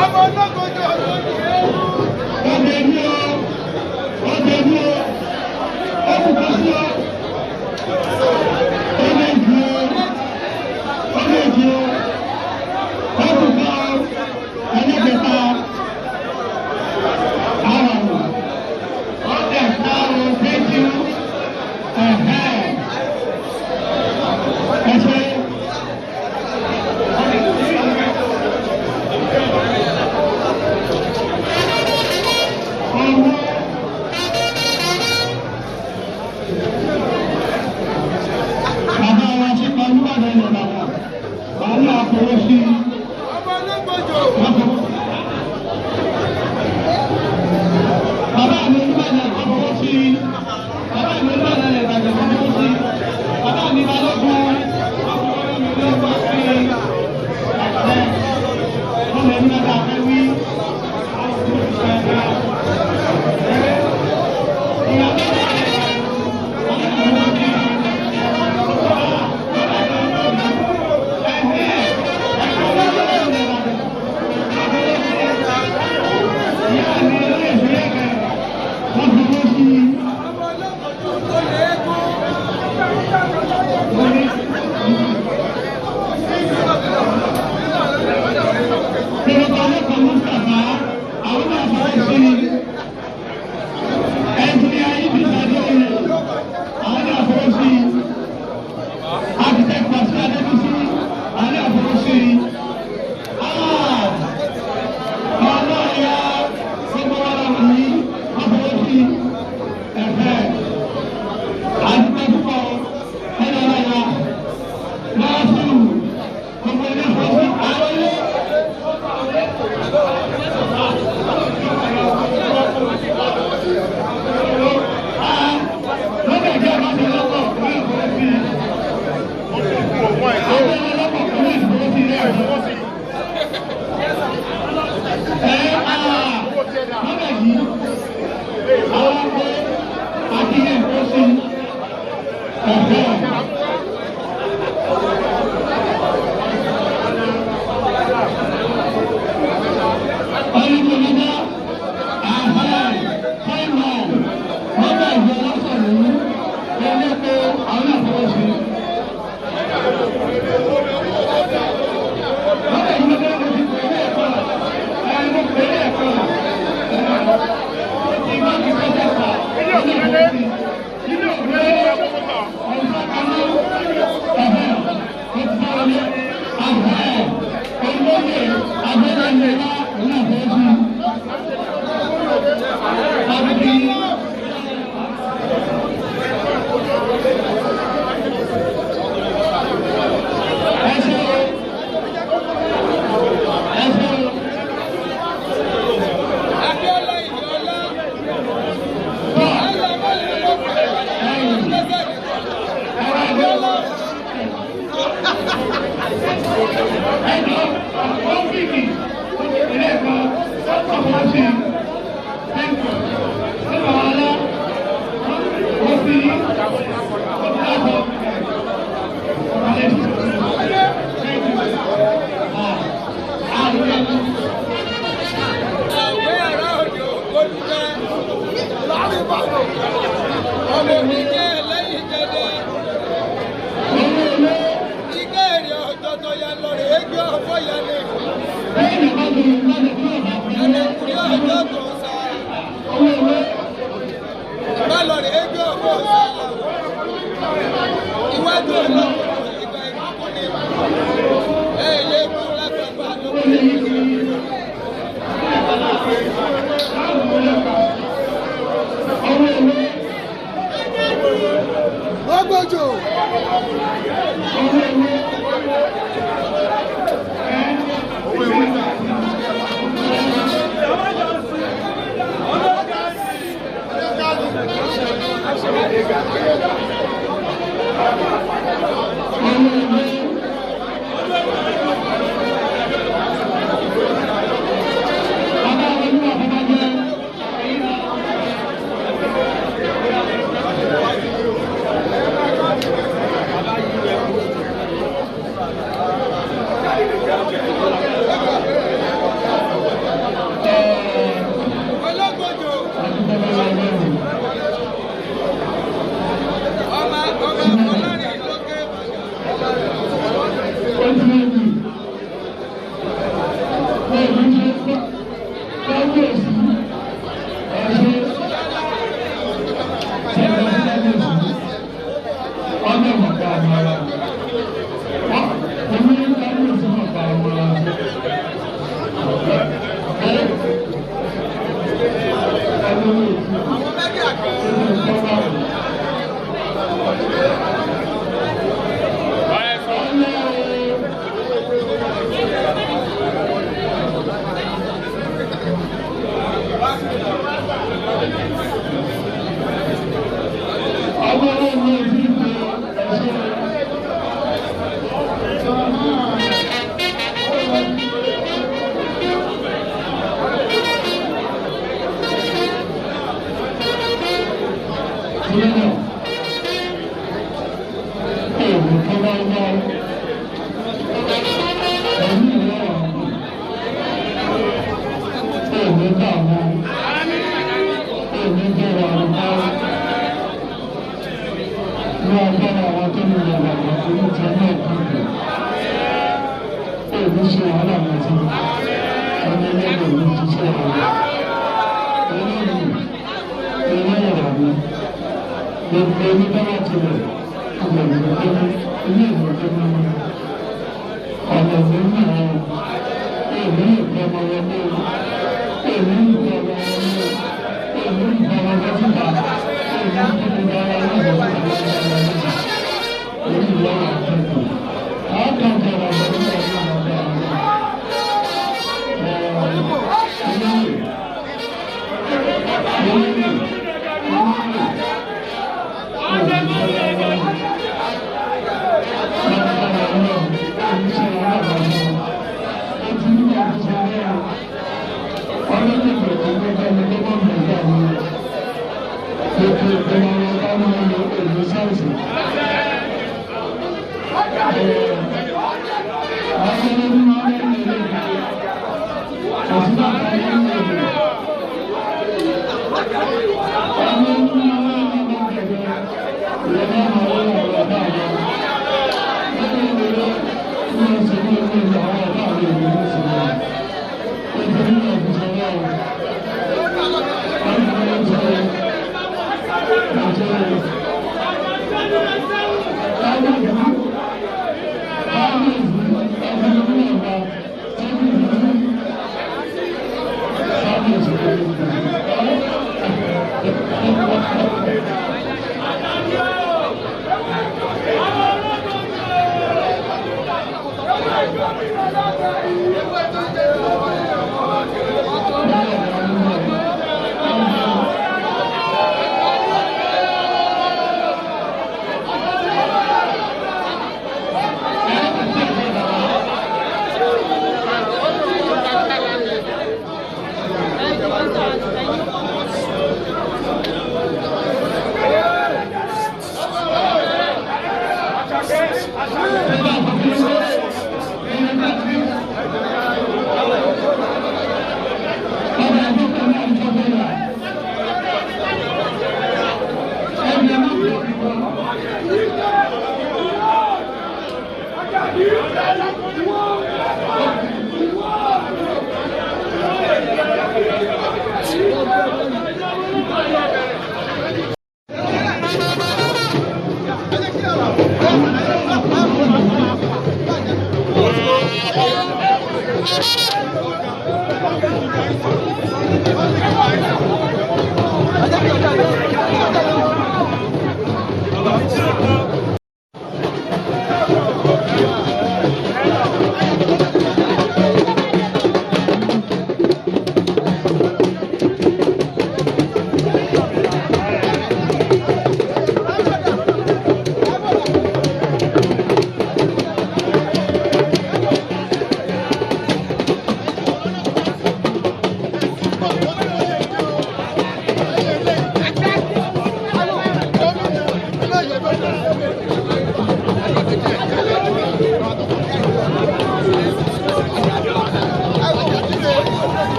Ọmọ ológojò olóyè ewu. Ọ̀dẹ̀bí o, ọ̀dẹ̀bí o, ọ̀bùkọ́sí o, ọ̀dẹ̀bí o, ọ̀dẹ̀bí o, ọ̀bùkọ́ ẹlẹ́gbẹ̀ta, àrùn, ọ̀dẹ̀ká o, thank you, ẹ̀hẹ́, ẹ ṣé. Bàbá wa ṣe pa Olúbàdàn ilẹ̀ Ìbàdàn, àwọn náà fọwọ́ sí i. Ọmọ ológojò. Bàbá mi Olúbàdàn wọ́n fọwọ́ sí i. Bàbá mi Olúbàdàn ilẹ̀ Ìbàdàn wọ́n fọwọ́ sí i. Bàbá mi Balógun wọ́n fọwọ́ sí i. Wọ́n lè ní bàbá fẹ́ wí. Ọmọ ológojò tó lè eégún. Abíọ́lá Ìyọ́lá. Àlọ́ mọ́lẹ̀ lọ́kọ̀. Abíọ́lá. Àwẹ̀ ará òde ògbólúgbẹ́. Ọmọ mi jẹ́ ẹlẹ́yìn jẹjẹ. Ike èrè ọjọ́ tó yẹ lọ́rẹ̀ égbé ọ̀fọ́ yẹn ni. Ẹnìkùnrin ọjọ́ tó ń sa. Bá lọ́rẹ̀ égbé ọ̀fọ́ sá. Iwájú ọlọ́run ìgbà ìkúkú ni. Ẹ lè kú lágbàgbà lókè. Ọgbọ́jọ́. Bàbá Ní ṣe wàhálà àti ọmọ ẹlẹ́gbẹ̀ẹ́ ní ṣiṣẹ́ rẹ̀. Eléyìí eléyìí mi gbogbo ẹni bá wà tilẹ̀ ilẹ̀ ìlú tó ní ilé ìlú tó ní ọ̀nà mi náà èmi ìgbà ọmọ wọlé, èmi ìgbà ọmọ wọlé, èmi ìgbà ọmọ wọlé, èmi ìgbà ọmọ wọlé, èmi ìgbà ọmọ wọlé.